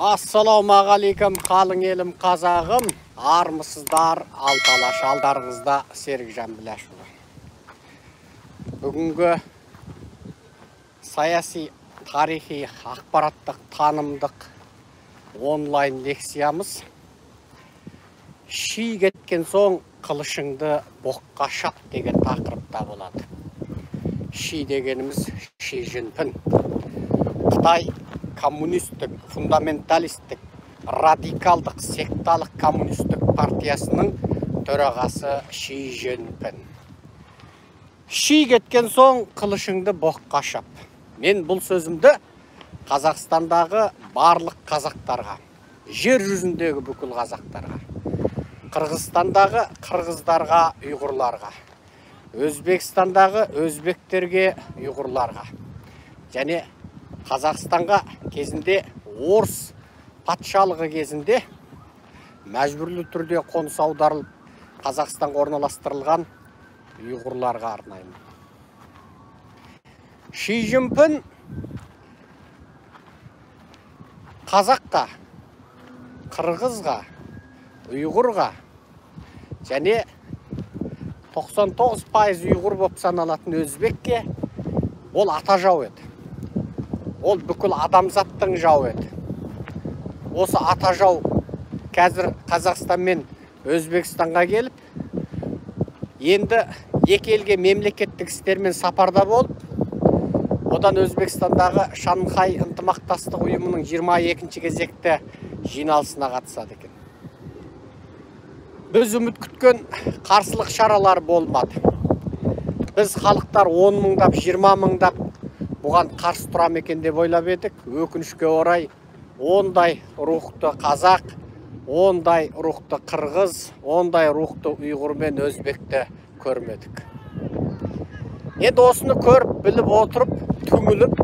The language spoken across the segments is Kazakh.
Ассалаумағалейкум, қалың елім қазағым, армысыздар, алты алаш, алдарыңызда Серікжан Біләшұлы. Бүгінгі саяси, тарихи, ақпараттық, танымдық онлайн лекциямыз «Ши кеткен соң қылышыңды боққа шап» деген тақырыпта болады. Ши дегеніміз Ши Цзиньпин. Қытай коммунистік, фундаменталистік, радикалдық, секталық коммунистік партиясының төрағасы Ши Цзиньпин. Ши кеткен соң қылышыңды боққа шап. Мен бұл сөзімді Қазақстандағы барлық қазақтарға, жер жүзіндегі бүкіл қазақтарға, Қырғызстандағы қырғыздарға, ұйғырларға, Өзбекстандағы өзбектерге, ұйғырларға және Қазақстанға кезінде орыс патшалығы кезінде мәжбүрлі түрде қоныс аударылып Қазақстанға орналастырылған ұйғырларға арнаймын. Ши Цзиньпин қазаққа, қырғызға, ұйғырға және 99% ұйғыр болып саналатын өзбекке ол ата жау еді. Ол бүкіл адамзаттың жауы еді. Осы ата жау қазір Қазақстан мен Өзбекстанға келіп, енді екі елге мемлекеттік істермен сапарда болып, одан Өзбекстандағы Шанхай ынтымақтастық ұйымының 22-ші кезекті жиналысына қатысады екен. Біз үміт күткен қарсылық шаралар болмады. Біз халықтар 10 мыңдап, 20 мыңдап бұған қарсы тұрам екен деп ойлап едік. Өкінішке орай ондай рухты қазақ, ондай рухты қырғыз, ондай рухты ұйғыр мен өзбекті көрмедік. Енді осыны көріп, біліп отырып, түңіліп,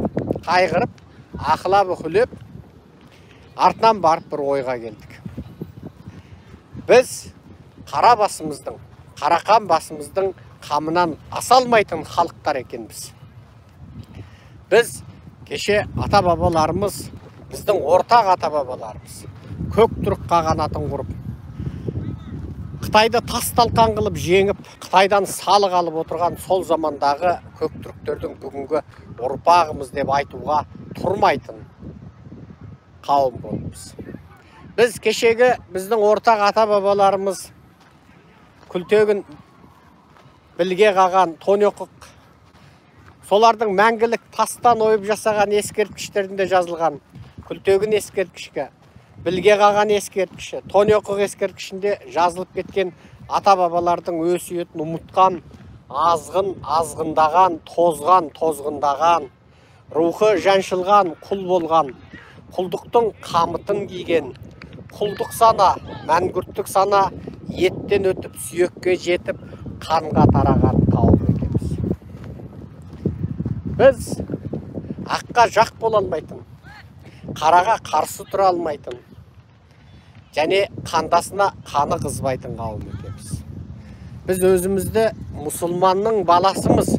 қайғырып, ақылап үхілеп, артынан барып бір ойға келдік. Біз қара басымыздың, қарақан басымыздың қамынан аса алмайтын халықтар екенбіз. Біз кеше ата-бабаларымыз, біздің ортақ ата-бабаларымыз көк түрік қағанатын құрып, Қытайды тас талқан қылып жеңіп, Қытайдан салық алып отырған сол замандағы көк түріктердің бүгінгі ұрпағымыз деп айтуға тұрмайтын қауым болыппыз. Біз кешегі біздің ортақ ата-бабаларымыз Күлтегін, Білге қаған, Тонеқық, солардың мәңгілік тастан ойып жасаған ескерткіштерінде жазылған Күлтегін ескерткіші, Білге қаған ескерткіші, Тонеқық ескерткішінде жазылып кеткен ата-бабалардың өсиетін ұмытқан, азғын, азғындаған, тозған, тозғындаған, рухы жаншылған, құл болған, құлдықтың қамытын киген, құлдық сана, мәңгүрттік сана еттен өтіп, сүйекке жетіп, қанға тараған қауым екенбіз. Біз аққа жақ бола алмайтын, қараға қарсы тұра алмайтын және қандасына қаны қызбайтын қауым екенбіз. Біз өзімізді мұсылманның баласымыз.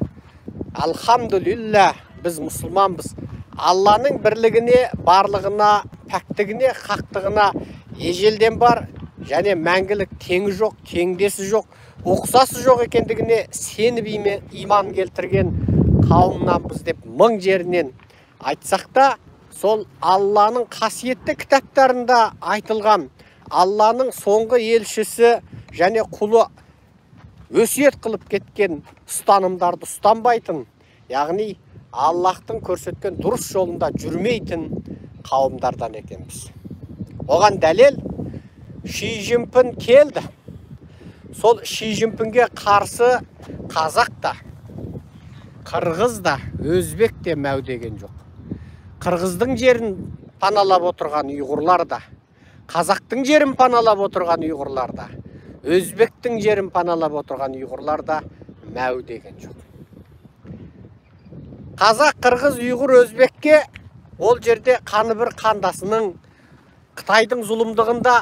Алхамдулилля, біз мұсылманбыз. Алланың бірлігіне, барлығына, пәктігіне, хақтығына ежелден бар және мәңгілік теңі жоқ, теңдесі жоқ, ұқсасы жоқ екендігіне сеніп иман келтірген қауымнанбыз деп мың жерінен айтсақ та, сол Алланың қасиетті кітаптарында айтылған Алланың соңғы елшісі және құлы өсиет қылып кеткен ұстанымдарды ұстанбайтын, яғни Аллахтың көрсеткен дұрыс жолында жүрмейтін қауымдардан екенбіз. Оған дәлел Ши Цзиньпин келді. Сол Ши Цзиньпинге қарсы қазақ та, қырғыз да, өзбек те мәу деген жоқ. Қырғыздың жерін паналап отырған ұйғырлар да, қазақтың жерін паналап отырған ұйғырлар да, өзбектің жерін паналап отырған ұйғырлар да мәу деген жоқ. Қазақ, қырғыз, ұйғыр, өзбекке ол жерде қаны бір қандасының Қытайдың зұлымдығында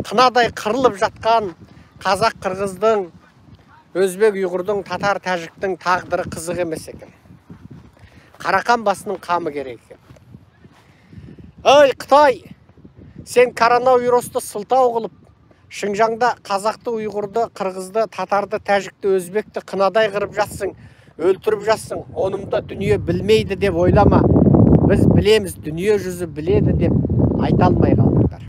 қынадай қырылып жатқан қазақ, қырғыздың, өзбек, ұйғырдың, татар, тәжіктің тағдыры қызық емес екен. Қарақан басының қамы керек екен. Ей, Қытай, Сен коронавирусты сылтау қылып, Шыңжаңда қазақты, ұйғырды, қырғызды, татарды, тәжікті, өзбекті қынадай қырып жатсың, өлтіріп жатсың, онымды дүние білмейді деп ойлама. Біз білеміз, дүние жүзі біледі деп айта алмай қалдыңдар.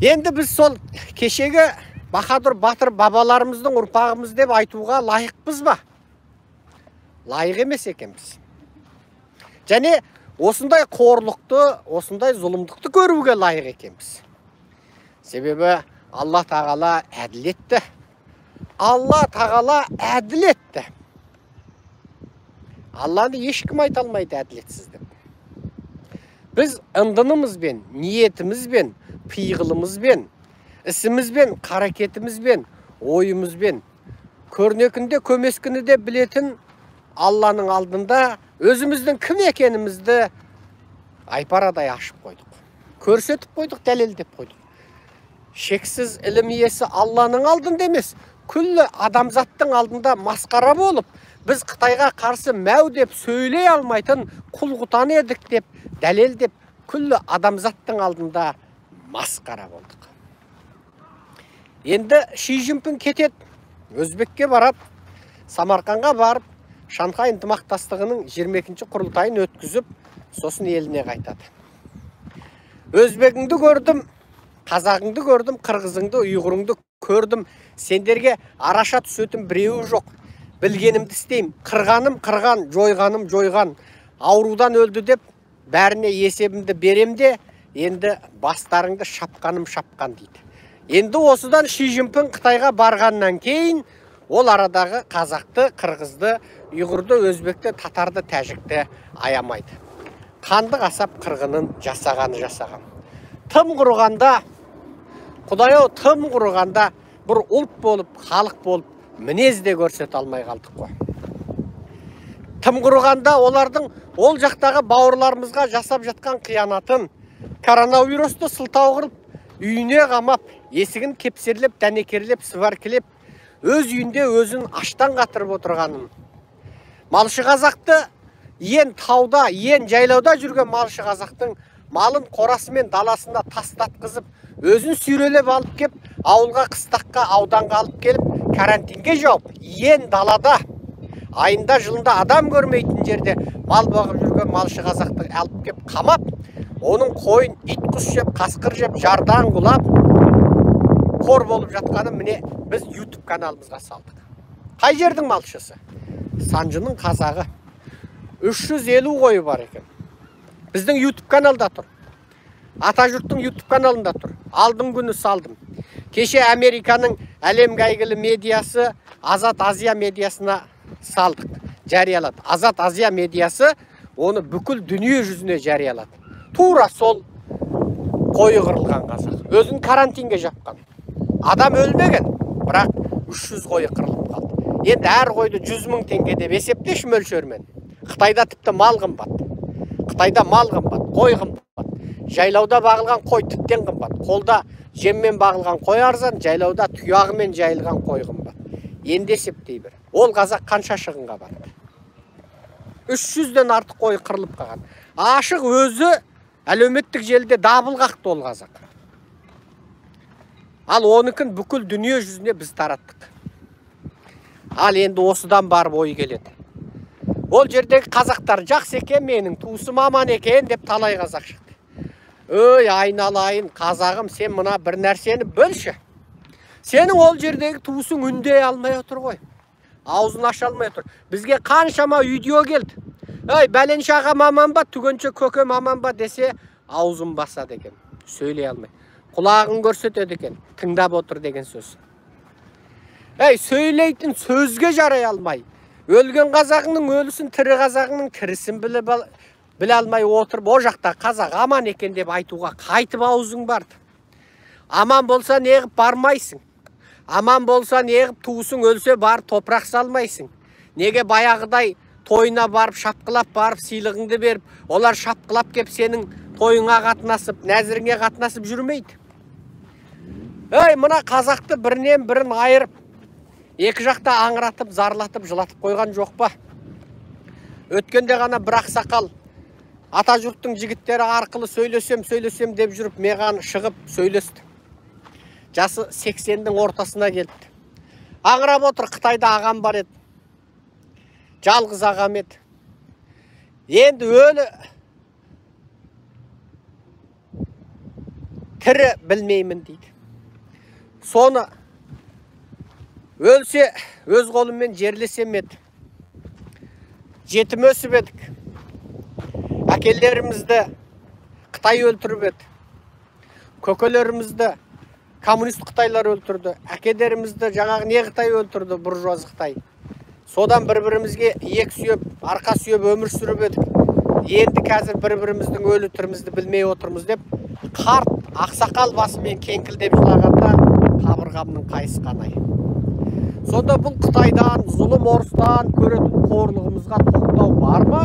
Енді біз сол кешегі Баһадүр батыр бабаларымыздың ұрпағымыз деп айтуға лайықпыз ба? Лайық емес екенбіз. Және осындай қорлықты, осындай зұлымдықты көруге лайық екенбіз. Себебі Алла Тағала әділетті. Алла Тағала әділетті. Алланы ешкім айта алмайды әділетсіз деп. Біз ындынымызбен, ниетімізбен, пиғылымызбен, ісімізбен, қаракетімізбен, ойымызбен, көрнекінде, көмескіні де білетін Алланың алдында өзіміздің кім екенімізді айпарадай ашып қойдық. Көрсетіп қойдық, дәлелдеп қойдық. Шексіз ілім иесі Алланың алдында емес, күллі адамзаттың алдында масқара болып, біз Қытайға қарсы мәу деп сөйлей алмайтын құл-құтан едік деп дәлелдеп, күллі адамзаттың алдында масқара болдық. Енді Ши Цзиньпин кетеді, Өзбекке барады, Самарқанға барып, Шанхай ынтымақтастығының 22-ші құрылтайын өткізіп, сосын еліне қайтады. Өзбегіңді көрдім, қазағыңды көрдім, қырғызыңды, ұйғырыңды көрдім. Сендерге араша түсетін біреуі жоқ. Білгенімді істеймін. Қырғаным қырған, жойғаным жойған. Аурудан өлді деп бәріне есебімді берем де, енді бастарыңды шапқаным шапқан дейді. Енді осыдан Ши Цзиньпин Қытайға барғаннан кейін ол арадағы қазақты, қырғызды, ұйғырды, өзбекті, татарды, тәжікті аямайды. Қанды қасап қырғынын жасағаны жасаған. Тым құрығанда, Құдай-ау, тым құрығанда бір ұлт болып, халық болып мінез де көрсете алмай қалдық қой. Тым құрығанда олардың ол жақтағы бауырларымызға жасап жатқан қиянатын, коронавирусты сылтау қылып, үйіне қамап, есігін кепсерлеп, дәнекерлеп, сваркілеп, өз үйінде өзін аштан қатырып отырғанын. Малшы қазақты ен тауда, ен жайлауда жүрген малшы қазақтың малын қорасы мен даласында тастатқызып, өзін сүйрелеп алып кеп, ауылға, қыстаққа, ауданға алып келіп, карантинге жауып, ен далада, айында жылында адам көрмейтін жерде мал бағып жүрген малшы қазақты алып кеп қамап, оның қойын ит құс жеп, қасқыр жеп, жардан құлап, қор болып жатқаны міне біз YouTube каналымызға салдық. Қай жердің малшысы? Санжының қазағы. 350 қойы бар екен. Біздің YouTube каналда тұр. Атажұрттың YouTube каналында тұр. Алдың күні салдым. Кеше Американың әлемге әйгілі медиасы Азат Азия медиасына салдық, жариялады. Азат Азия медиасы оны бүкіл дүние жүзіне жариялады. Тура сол қойы қырылған қазақ. Өзін карантинге жапқан. Адам өлмеген, бірақ 300 қойы қырылып қалды. Енді әр қойды 100 мың теңге деп есептеші мөлшермен. Қытайда тіпті мал қымбат. Қытайда мал қымбат, қой қымбат. Жайлауда бағылған қой тіптен қымбат. Қолда жеммен бағылған қой арзан, жайлауда тұяғымен жайылған қой қымбат. Енді есептей бер. Ол қазақ қанша шығынға барды? 300-ден артық қой қырылып қалған. Ашық өзі әлеуметтік желіде дабыл қақты ол қазақ. Ал оныкін бүкіл дүние жүзіне біз тараттық. Ал енді осыдан барып ой келеді. Ол жердегі қазақтар жақсы екен, менің туысым аман екен деп талай қазақ шықты. Өй, айналайын, қазағым, сен мына бір нәрсені білші. Сенің ол жердегі туысың үндей алмай отыр ғой. Аузын аша алмай отыр. Бізге қаншама видео келді. Өй, бәленше ағам аман ба, түгенше көкем аман ба десе, аузын басады екен. Сөйлей алмай. Құлағын көрсетеді екен, тыңдап отыр деген сөз. Әй, сөйлейтін сөзге жарай алмай, өлген қазағының өлісін, тірі қазағының тірісін біле алмай отырып, о жақта қазақ аман екен деп айтуға қайтып аузың барды. Аман болса неғып бармайсың? Аман болса неғып туысың өлсе бар топырақ салмайсың? Неге баяғыдай тойына барып, шапқылап барып, сыйлығыңды беріп, олар шапқылап кеп сенің тойыңа қатынасып, нәзіріңе қатынасып жүрмейді? Ей, мына қазақты бірінен бірін айырып, екі жақта аңыратып, зарлатып, жылатып қойған жоқ па? Өткенде ғана бір ақсақал Ата жұрттың жігіттері арқылы сөйлесем деп жүріп, маған шығып сөйлесті. Жасы 80-дің ортасына келіпті. Аңырап отыр, Қытайда ағам бар еді. Жалғыз ағам еді. Енді өлі тірі білмеймін дейді. Соны өлсе өз қолыммен жерлесем еді. Жетім өсіп едік. Әкелерімізді Қытай өлтіріп еді. Көкелерімізді коммунист Қытайлар өлтірді. Әкелерімізді жаңағы не Қытай өлтірді, буржуаз Қытай. Содан бір-бірімізге иек сүйеп, арқа сүйеп өмір сүріп едік. Енді қазір бір-біріміздің өлі тірімізді білмей отырмыз деп, қарт ақсақал басымен кеңкілдеп жылағанда қабырғамның қайысқаны. Сонда бұл Қытайдан, зұлым орыстан көретін қорлығымызға тоқтау бар ма?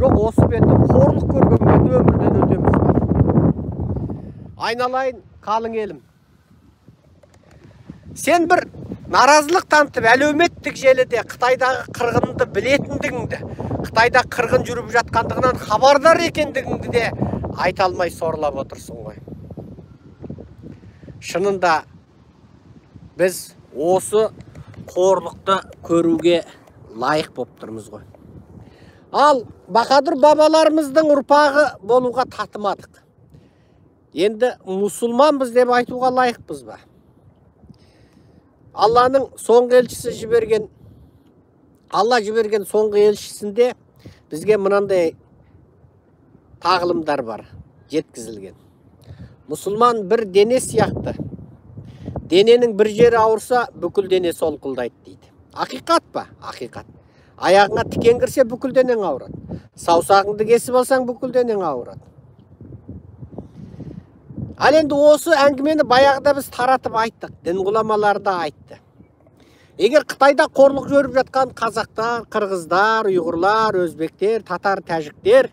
Жоқ, осы бетті қорлық көргенге өмірден өтеміз ба? Айналайын, қалың елім. Сен бір наразылық танытып, әлеуметтік желіде Қытайдағы қырғынды білетіндігіңді, Қытайда қырғын жүріп жатқандығынан хабардар екендігіңді де айта алмай сорлап отырсың ғой. Шынында біз осы қорлықты көруге лайық болып тұрмыз ғой. Ал баһадүр бабаларымыздың ұрпағы болуға татымадық. Енді мұсылманбыз деп айтуға лайықпыз ба? Алланың соңғы елшісі жіберген, Алла жіберген соңғы елшісінде бізге мынандай тағылымдар бар, жеткізілген. Мұсылман бір дене сияқты. Дененің бір жері ауырса, бүкіл дене солқылдайды дейді. Ақиқат па? Ақиқат. Аяғыңа тікен кірсе, бүкіл денең ауырады. Саусағыңды кесіп алсаң, бүкіл денең ауырады. Ал енді осы әңгімені баяғыда біз таратып айттық. Дін ғұламалары да айтты. Егер Қытайда қорлық көріп жатқан қазақтар, қырғыздар, ұйғырлар, өзбектер, татар, тәжіктер,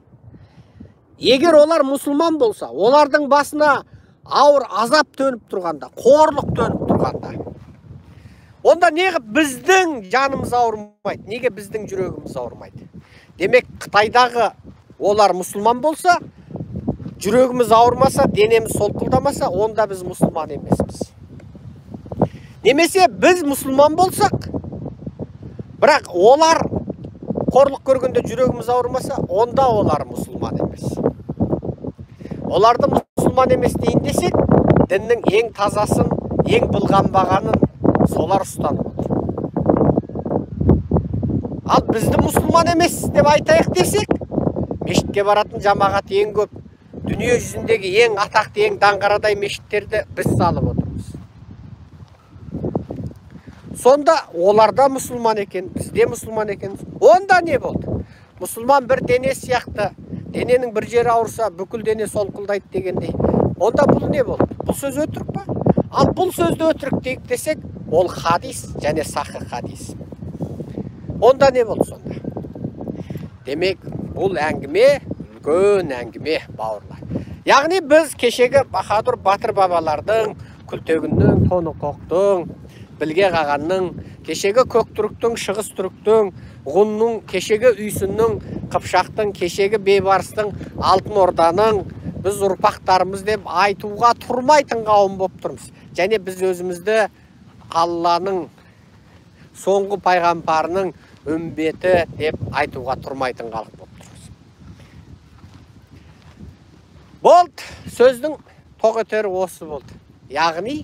егер олар мұсылман болса, олардың басына ауыр азап төніп тұрғанда, қорлық төніп тұрғанда, онда неге біздің жанымыз ауырмайды, неге біздің жүрегіміз ауырмайды? Демек, Қытайдағы олар мұсылман болса, жүрегіміз ауырмаса, денеміз солқылдамаса, онда біз мұсылман емеспіз. Немесе біз мұсылман болсақ, бірақ олар қорлық көргенде жүрегіміз ауырмаса, онда олар мұсылман емес. Оларды мұсылман емес дейін десек, діннің ең тазасын, ең былғанбағанын солар ұстанып отыр. Ал бізді мұсылман емес деп айтайық десек, мешітке баратын жамағат ең көп, дүние жүзіндегі ең атақты, ең даңғарадай мешіттерді біз салып отырмыз. Сонда олар да мұсылман екен, біз де мұсылман екен. Онда не болды? Мұсылман бір дене сияқты, дененің бір жері ауырса, бүкіл дене солқылдайды дегендей. Онда бұл не болды? Бұл сөз өтірік па? Ал бұл сөзді өтірік дейік десек, ол хадис және сахи хадис. Онда не болды сонда? Демек, бұл әңгіме үлкен әңгіме, бауырлар. Яғни біз кешегі баһадүр батыр бабалардың, Күлтегіннің, Тонықоқтың, Білге қағанның, кешегі көк түріктің, шығыс түріктің, ғұнның, кешегі Үйсіннің, Қыпшақтың, кешегі Бейбарыстың, Алтын Орданың біз ұрпақтарымыз деп айтуға тұрмайтын қауым болып тұрмыз. Және біз өзімізді Алланың соңғы пайғамбарының үмбеті деп айтуға тұрмайтын халық болып тұрмыз. Болды, сөздің тоқ етері осы болды. Яғни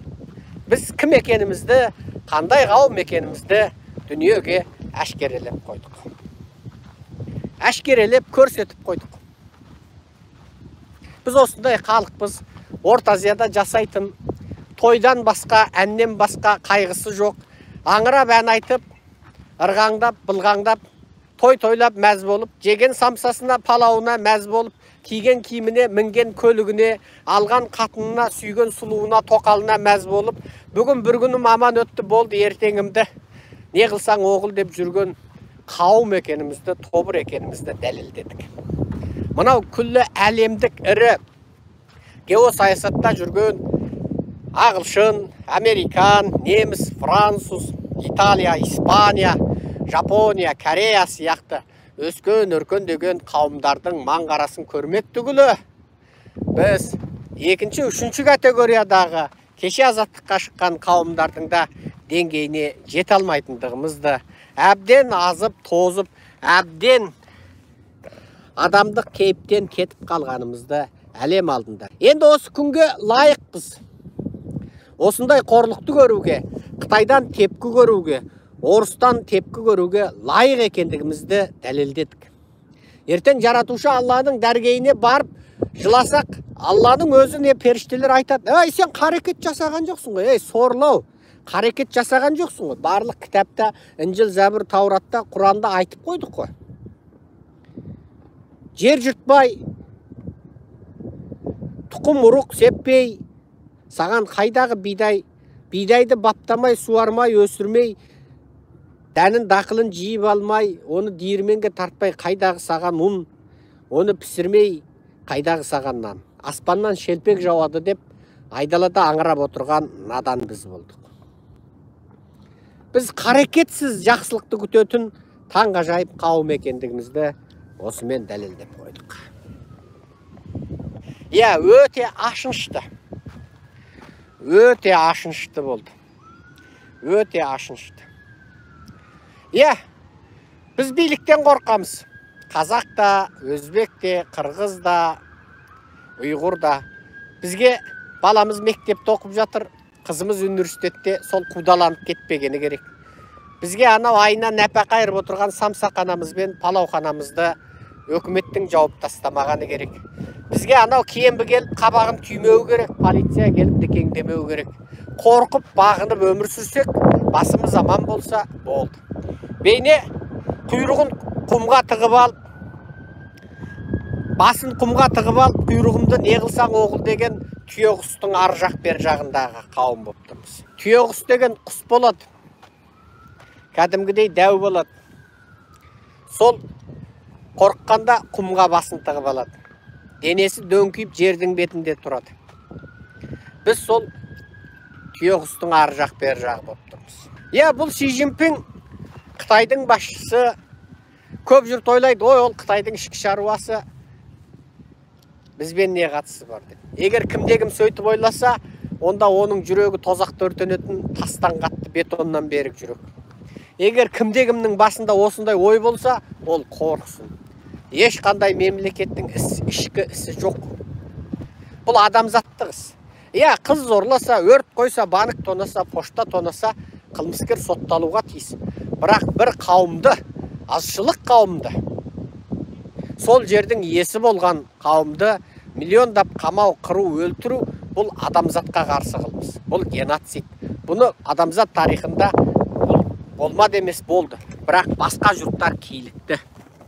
біз кім екенімізді, қандай қауым екенімізді дүниеге әшкерелеп қойдық. Әшкерелеп көрсетіп қойдық. Біз осындай халықпыз. Орта Азияда жасайтын, тойдан басқа, әннен басқа қайғысы жоқ. Аңырап ән айтып, ырғаңдап, былғаңдап, той тойлап мәз болып, жеген самсасына, палауына мәз болып, киген киіміне, мінген көлігіне, алған қатынына, сүйген сұлуына, тоқалына мәз болып, бүгін бір күнім аман өтті болды, ертеңімді не қылсаң оғыл деп жүрген қауым екенімізді, тобыр екенімізді дәлелдедік. Мынау күллі әлемдік ірі геосаясатта жүрген ағылшын, американ, неміс, француз, Италия, Испания, Жапония, Корея сияқты өскен өркендеген қауымдардың маңғарасын көрмек түгілі, біз екінші, үшінші категориядағы кеше азаттыққа шыққан қауымдардың да деңгейіне жете алмайтындығымызды, әбден азып, тозып, әбден адамдық кейіптен кетіп қалғанымызды әлем алдында. Енді осы күнге лайықпыз. Осындай қорлықты көруге, Қытайдан тепкі көруге, орыстан тепкі көруге лайық екендігімізді дәлелдедік. Ертең жаратушы Алланың дәргейіне барып жыласақ, Алланың өзі не періштелер айтады: "Ей, сен қарекет жасаған жоқсың ғой, ей, сорлау, қарекет жасаған жоқсың ғой. Барлық кітапта, Інжіл, Зәбір, Тауратта, Құранда айтып қойдық қой. Жер жыртпай, тұқым ұрық сеппей, саған қайдағы бидай, бидайды баптамай, суармай, өсірмей, дәнін дақылын жиып алмай, оны диірменге тартпай, қайдағы саған ұн, оны пісірмей, қайдағы саған нан. Аспаннан шелпек жауады деп айдалада аңырап отырған надан біз болдық. Біз қарекетсіз жақсылықты күтетін таңғажайып қауым екендігімізді осымен дәлелдеп қойдық. Иә, өте ашынышты. Өте ашынышты болды. Өте ашынышты. Иә, біз биліктен қорқамыз. Қазақ та, өзбек те, қырғыз да, ұйғыр да. Бізге баламыз мектепте оқып жатыр, қызымыз университетте, сол қудаланып кетпегені керек. Бізге анау айына нәпақа айырып отырған самсақанамыз бен палауханамызды өкіметтің жауып тастамағаны керек. Бізге анау кембі келіп қабағын түймеу керек, полиция келіп дікеңдемеу керек. Қорқып, бағынып өмір сүрсек, басымыз аман болса болды. Бейне құйрығын құмға тығып алып, басын құмға тығып алып, құйрығымды не қылсаң оғыл деген түйе құстың ар жақ бер жағындағы қауым болып тұрмыз. Түйе құс деген құс болады. Кәдімгідей дәу болады. Сол қорыққанда құмға басын тығып алады. Денесі дөңкиіп жердің бетінде тұрады. Біз сол түйе құстың ар жақ бер жағы болып тұрмыз. Иә, бұл Си Цзиньпин Қытайдың басшысы. Көп жұрт ойлайды, ой, ол Қытайдың ішкі шаруасы, бізбен не қатысы бар деп. Егер кімде-кім сөйтіп ойласа, онда оның жүрегі тозақта өртенетін тастан қатты, бетоннан берік жүрек. Егер кімде-кімнің басында осындай ой болса, ол қорықсын. Ешқандай мемлекеттің ішкі ісі жоқ. Бұл адамзаттық іс. Иә, қыз зорласа, өрт қойса, банк тонаса, пошта тонаса, қылмыскер сотталуға тиіс. Бірақ бір қауымды, азшылық қауымды, сол жердің иесі болған қауымды миллиондап қамау, қыру, өлтіру, бұл адамзатқа қарсы қылмыс. Бұл геноцид. Бұны адамзат тарихында бұл болмады емес, болды. Бірақ басқа жұрттар килікті.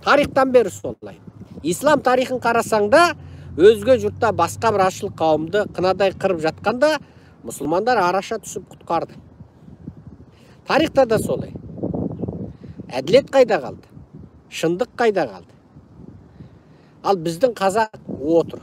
Тарихтан бері солай. Ислам тарихын қарасаң да, өзге жұртта басқа бір азшылық қауымды қынадай қырып жатқанда, мұсылмандар араша түсіп құтқарды. Тарихта да солай. Әділет қайда қалды? Шындық қайда қалды? Ал біздің қазақ отыр.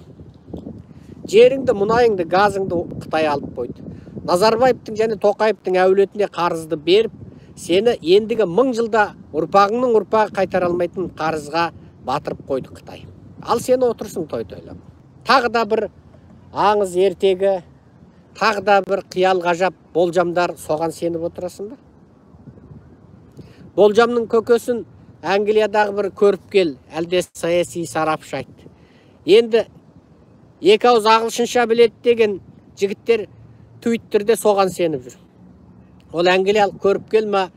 Жеріңді, мұнайыңды, газыңды Қытай алып қойды. Назарбаевтың және Тоқаевтың әулетіне қарызды беріп, сені ендігі 1000 жылда ұрпағыңның ұрпағы қайтара алмайтын қарызға батырып қойды Қытай. Ал сен отырсың той тойлап. Тағы да бір аңыз ертегі, тағы да бір қиял ғажап болжамдар, соған сеніп отырасың ба? Болжамның көкесін Англиядағы бір көріпкел, әлде саяси сарапшы айтты. Енді екі ауыз ағылшынша біледі деген жігіттер Твиттерде соған сеніп жүр. Ол англиялық көріпкел ма,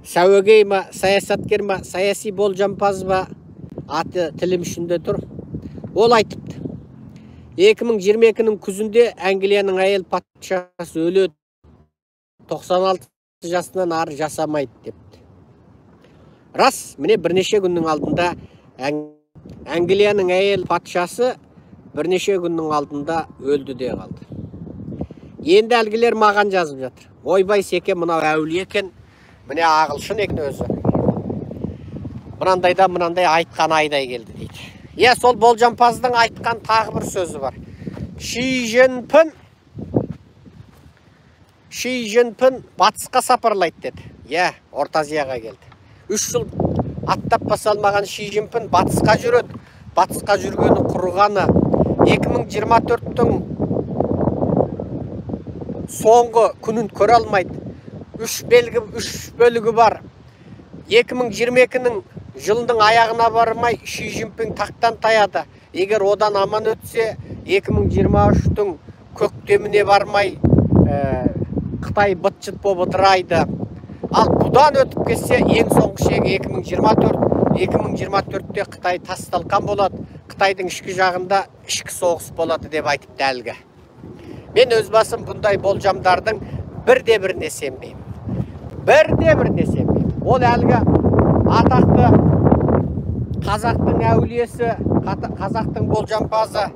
сәуегей ма, саясаткер ма, саяси болжампаз ба, аты тілім ішінде тұр. Ол айтыпты. 2022-нің күзінде Англияның әйел патшасы өледі, 96 жасынан ары жасамайды депті. Рас, міне бірнеше күннің алдында Англияның әйел патшасы бірнеше күннің алдында өлді де қалды. Енді әлгілер маған жазып жатыр. Ойбай секе, мынау әулие екен, міне ағылшын екен өзі. Мынандайда мынандай айтқан айдай келді дейді. Иә, сол болжампаздың айтқан тағы бір сөзі бар. Ши Цзиньпин батысқа сапарлайды деді. Иә, Орта Азияға келді. 3 жыл аттап баса алмаған Ши Цзиньпин батысқа жүреді. Батысқа жүргені құрығаны. 2024-тің соңғы күнін көре алмайды. Үш белгі, үш бөлігі бар. 2022-нің жылдың аяғына бармай Ши Цзиньпин тақтан таяды. Егер одан аман өтсе, 2023-тің көктеміне бармай Қытай быт-шыт болып ыдырайды. Ал бұдан өтіп кетсе, ең соңғы шегі 2024. 2024-те Қытай тас-талқан болады. Қытайдың ішкі жағында ішкі соғыс болады деп айтыпты әлгі. Мен өз басым бұндай болжамдардың бірде біріне сенбеймін. Бірде біріне сенбеймін. Ол әлгі атақты қазақтың әулиесі, қазақтың болжампазы,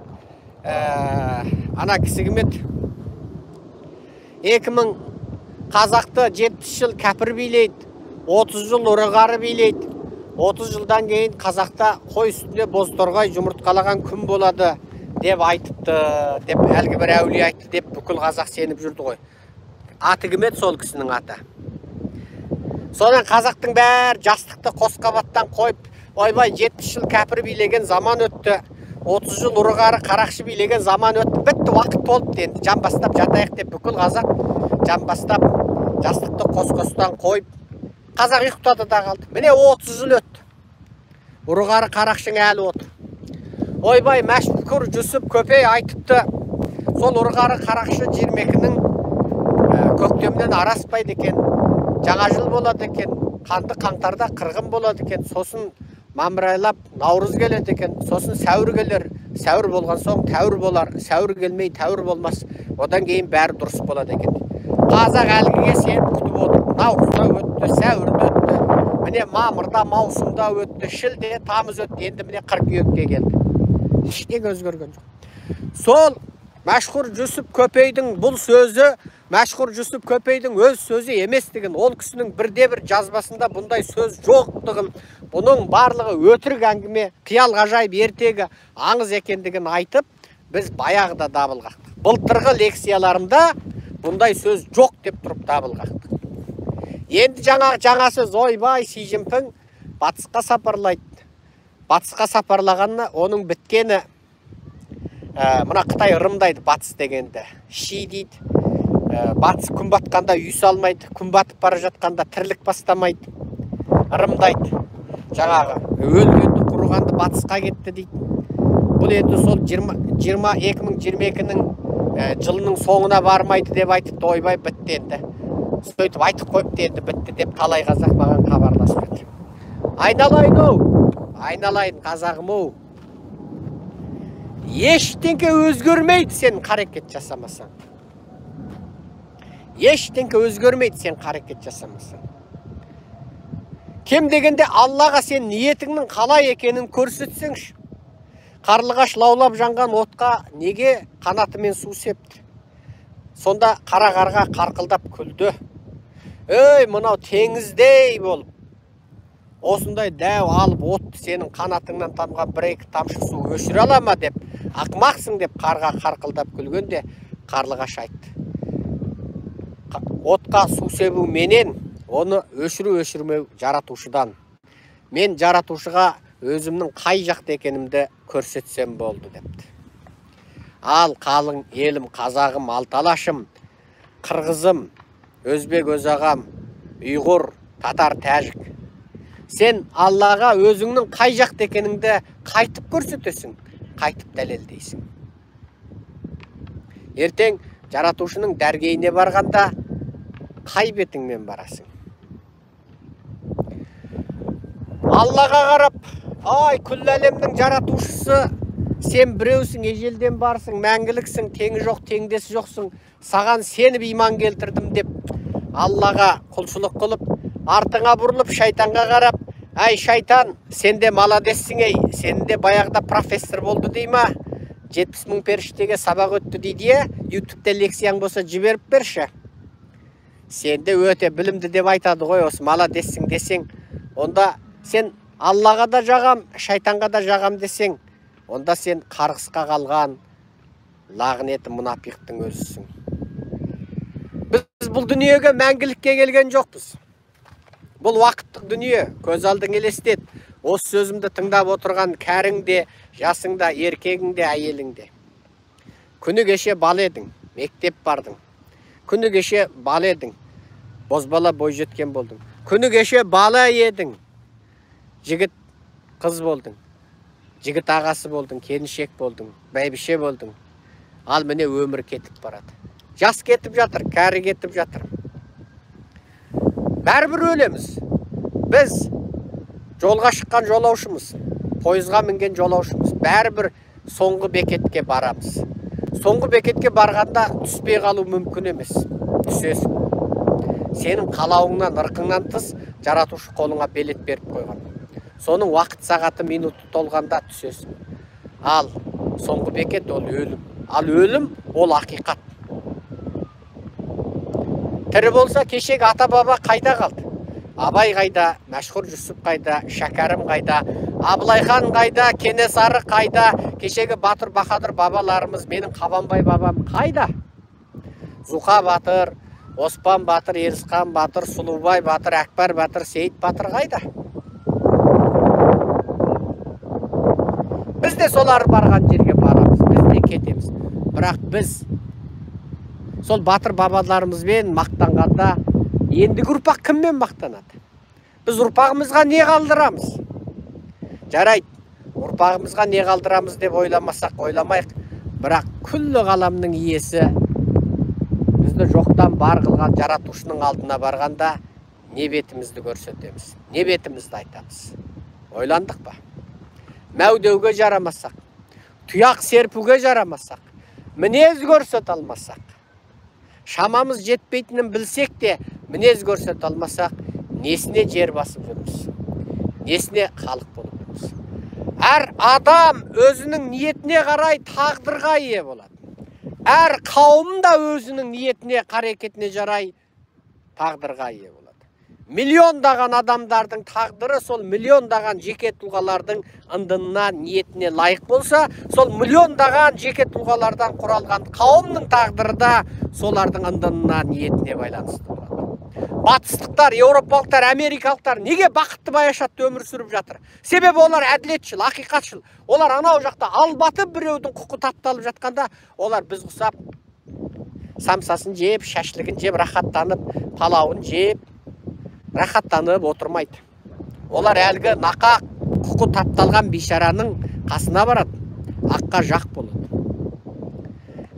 ана кісі кім еді? 2000 қазақты 70 жыл кәпір билейді, 30 жыл ұры-қары билейді. 30 жылдан кейін қазақта қой үстінде бозторғай жұмыртқалаған күн болады деп айтыпты, деп әлгі бір әулие айтты деп бүкіл қазақ сеніп жүрді ғой. Аты кім еді сол кісінің аты? Содан қазақтың бәрі жастықты қос қабаттан қойып, ойбай 70 жыл кәпір билеген заман өтті, 30 жыл ұры-қары қарақшы билеген заман өтті, бітті, уақыт толыпты, енді жамбастап жатайық деп бүкіл қазақ жамбастап жастықты қос-қостан қойып, қазақ ұйықтады да қалды. Міне 30 жыл өтті. Ұры-қары қарақшың әлі отыр. Ойбай, Мәшһүр Жүсіп Көпей айтыпты. Сол ұры-қары қарақшы 22-нің көктемнен араспайды екен. Жаңа жыл болады екен, қанды қаңтарда қырғын болады екен, сосын мамырайлап наурыз келеді екен, сосын сәуір келер, сәуір болған соң тәуір болар, сәуір келмей тәуір болмас, одан кейін бәрі дұрыс болады екен. Қазақ әлгіге сеніп күтіп отыр. Наурызда өтті, сәуірде өтті, міне мамырда, маусымда өтті, шілде, тамыз өтті, енді міне қыркүйекке келді. Ештеңе өзгерген жоқ. Сол Мәшһүр Жүсіп Көпейдің бұл сөзі Мәшһүр Жүсіп Көпейдің өз сөзі еместігін, ол кісінің бірде-бір жазбасында бұндай сөз жоқтығын, бұның барлығы өтірік әңгіме, қиял ғажайып ертегі, аңыз екендігін айтып, біз баяғыда дабыл қақтық. Былтырғы лекцияларымда бұндай сөз жоқ деп тұрып дабыл қақтық. Енді жаңа сөз, ойбай, Ши Цзиньпин батысқа сапарлайды. Батысқа сапарлағанына оның біткені, мына Қытай ырымдайды батыс дегенді. Ши дейді. Батыс күн батқанда үй салмайды, күн батып бара жатқанда тірлік бастамайды, ырымдайды. Жаңағы өлгенді, құрығанды батысқа кетті дейді. Бұл енді сол 2022-нің жылының соңына бармайды деп айтыпты, ойбай бітті енді. Сөйтіп айтып қойыпты енді бітті деп талай қазақ маған хабарласып еді. Айналайын оу, айналайын қазағым оу. Ештеңке өзгермейді сен қарекет жасамасаң. Ештеңке өзгермейді сен қарекет жасамасаң. Кем дегенде Аллаға сен ниетіңнің қалай екенін көрсетсеңші. Қарлығаш лаулап жанған отқа неге қанатымен су септі? Сонда қара қарға қарқылдап күлді. Ей, мынау теңіздей болып, осындай дәу алып отты сенің қанатыңнан тамған бір-екі тамшы су өшіре ала ма деп, ақымақсың деп қарға қарқылдап күлгенде қарлығаш айтты. Отқа су себу менен, оны өшіру өшірмеу жаратушыдан. Мен жаратушыға өзімнің қай жақта екенімді көрсетсем болды депті. Ал қалың елім, қазағым, алталашым, қырғызым, өзбек өз ағам, ұйғыр, татар, тәжік. Сен Аллаға өзіңнің қай жақта екеніңді қайтып көрсетесің, қайтып дәлелдейсің. Ертең жаратушының дәргейіне барғанда қай бетіңмен барасың? Аллаға қарап, ай, күллі әлемнің жаратушысы, сен біреусің, ежелден барсың, мәңгіліксің, теңі жоқ, теңдесі жоқсың, саған сеніп иман келтірдім деп Аллаға құлшылық қылып, артыңа бұрылып шайтанға қарап, әй шайтан, сен де маладессің ей, сен де баяғыда профессор болды дей ма? 70 мың періштеге сабақ өтті дейді, ютубте лекцияң болса жіберіп берші. Сен де өте білімді деп айтады ғой, осы маладессің десең, онда сен Аллаға да жағам, шайтанға да жағам десең, онда сен қарғысқа қалған лағнеті мұнапиқтың өзісің. Біз бұл дүниеге мәңгілікке келген жоқпыз. Бұл уақыттық дүние, көз алдың елестет. Осы сөзімді тыңдап отырған кәрің де, жасың да, еркегің де, әйелің де. Күні кеше бала едің, мектеп бардың. Күні кеше бала едің, бозбала бойжеткен болдың. Күні кеше бала едің, жігіт қыз болдың. Жігіт ағасы болдың, келіншек болдың, бәйбіше болдың. Ал міне өмір кетіп барады. Жас кетіп жатыр, кәрі кетіп жатыр. Бәрібір өлеміз. Біз жолға шыққан жолаушымыз, пойызға мінген жолаушымыз. Бәрібір соңғы бекетке барамыз. Соңғы бекетке барғанда түспей қалу мүмкін емес. Түсесің. Сенің қалауыңнан, ырқыңнан тыс жаратушы қолыңа билет беріп қойған. Соның уақыт сағаты минуты толғанда түсесің. Ал соңғы бекет ол өлім. Ал өлім ол ақиқат. Тірі болса кешегі ата-баба қайда қалды? Абай қайда, Мәшһүр Жүсіп қайда, Шәкәрім қайда, Абылайхан қайда, Кенесары қайда, кешегі батыр баһадүр бабаларымыз, менің Қабанбай бабам қайда? Зуқа батыр, Оспан батыр, Елісхан батыр, Сұлубай батыр, Әкбар батыр, Сейіт батыр қайда? Біз де солар барған жерге барамыз, біз де кетеміз. Бірақ біз сол батыр бабаларымызбен мақтанғанда ендігі ұрпақ кіммен мақтанады? Біз ұрпағымызға не қалдырамыз? Жарайды, ұрпағымызға не қалдырамыз деп ойламасақ, ойламайық. Бірақ күллі ғаламның иесі бізді жоқтан бар қылған жаратушының алдына барғанда не бетімізді көрсетеміз, не бетімізді айтамыз? Ойландық па? Мәу деуге жарамасақ, тұяқ серпуге жарамасақ, мінез көрсете алмасақ, шамамыз жетпейтінін білсек те мінез көрсете алмасақ, несіне жер басып жүрміз? Несіне халық болып жүрміз? Әр адам өзінің ниетіне қарай тағдырға ие болады. Әр қауым да өзінің ниетіне, қарекетіне жарай тағдырға ие болады. Миллиондаған адамдардың тағдыры сол миллиондаған жеке тұлғалардың ындынына, ниетіне лайық болса, сол миллиондаған жеке тұлғалардан құралған қауымның тағдыры да солардың ындынына, ниетіне байланысты болады. Батыстықтар, еуропалықтар, америкалықтар неге бақытты баяшатты өмір сүріп жатыр? Себебі олар әділетшіл, ақиқатшыл. Олар анау жақта албатып біреудің құқы тапталып жатқанда, олар біз құсап самсасын жеп, шашлігін жеп, рахаттанып, палауын жеп, рахаттанып отырмайды. Олар әлгі нақақ құқы тапталған бейшараның қасына барады, аққа жақ болады.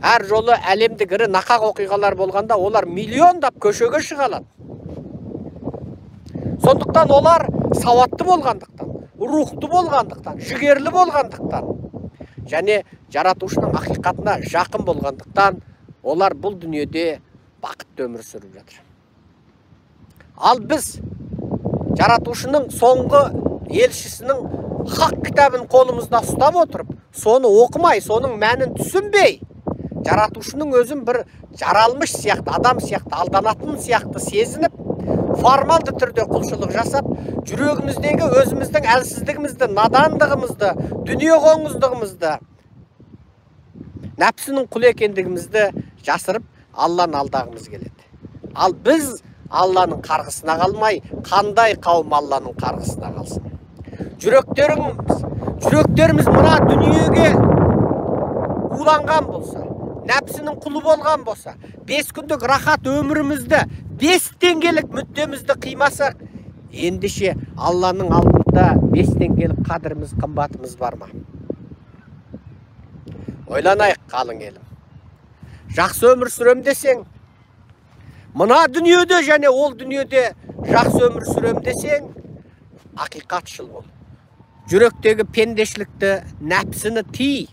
Әр жолы әлемдік ірі нақақ оқиғалар болғанда олар миллиондап көшеге шыға алады. Сондықтан олар сауатты болғандықтан, рухты болғандықтан, жігерлі болғандықтан және жаратушының ақиқатына жақын болғандықтан олар бұл дүниеде бақытты өмір сүріп жатыр. Ал біз жаратушының соңғы елшісінің хақ кітабын қолымызда ұстап отырып, соны оқымай, соның мәнін түсінбей, жаратушының өзін бір жаралмыш сияқты, адам сияқты, алданатын сияқты сезініп, формалды түрде құлшылық жасап, жүрегіміздегі өзіміздің әлсіздігімізді, надандығымызды, дүние қоңыздығымызды, нәпсінің құл екендігімізді жасырып, Алланы алдағымыз келеді. Ал біз Алланың қарғысына қалмай, қандай қауым Алланың қарғысына қалсын? Жүректеріміз мына дүниеге уланған болса, нәпсінің құлы болған болса, 5 күндік рахат өмірімізді, 5 теңгелік мүддемізді қимасақ, ендеше Алланың алдында 5 теңгелік қадіріміз, қымбатымыз бар ма? Ойланайық, қалың елім. Жақсы өмір сүрем десең, мына дүниеде және ол дүниеде жақсы өмір сүрем десең, ақиқатшыл бол. Жүректегі пендешілікті, нәпсіні тый.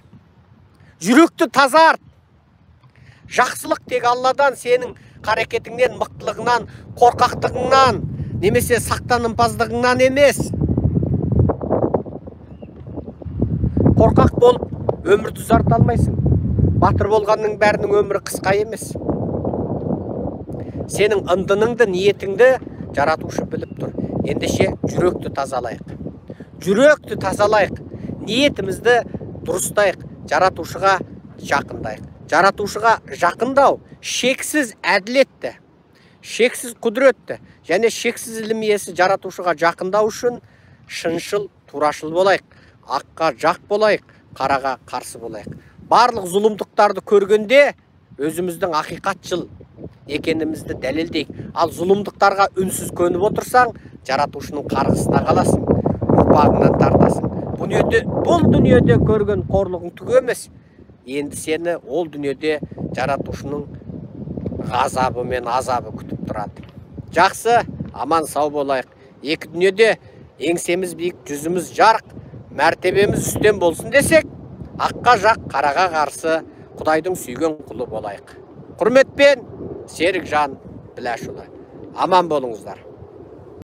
Жүректі тазарт. Жақсылық тек Алладан, сенің қарекетіңнен, мықтылығыңнан, қорқақтығыңнан, немесе сақтанымпаздығыңнан емес. Қорқақ болып өмірді ұзарта алмайсың. Батыр болғанның бәрінің өмірі қысқа емес. Сенің ындыныңды, ниетіңді жаратушы біліп тұр. Ендеше жүректі тазалайық. Жүректі тазалайық. Ниетімізді дұрыстайық. Жаратушыға жақындайық. Жаратушыға жақындау шексіз әділетті, Шексіз құдіретті және шексіз ілім иесі жаратушыға жақындау үшін шыншыл, турашыл болайық, аққа жақ болайық, қараға қарсы болайық. Барлық зұлымдықтарды көргенде өзіміздің ақиқатшыл екенімізді дәлелдейік. Ал зұлымдықтарға үнсіз көніп отырсаң, жаратушының қарғысына қаласың, ұрпағыңнан тартасың. Бұл дүниеде көрген қорлығың түк емес. Енді сені ол дүниеде жаратушының ғазабы мен азабы күтіп тұрады. Жақсы, аман сау болайық. Екі дүниеде еңсеміз биік, жүзіміз жарық, мәртебеміз үстем болсын десек, аққа жақ, қараға қарсы Құдайдың сүйген құлы болайық. Құрметпен, Серікжан Біләшұлы. Аман болыңыздар.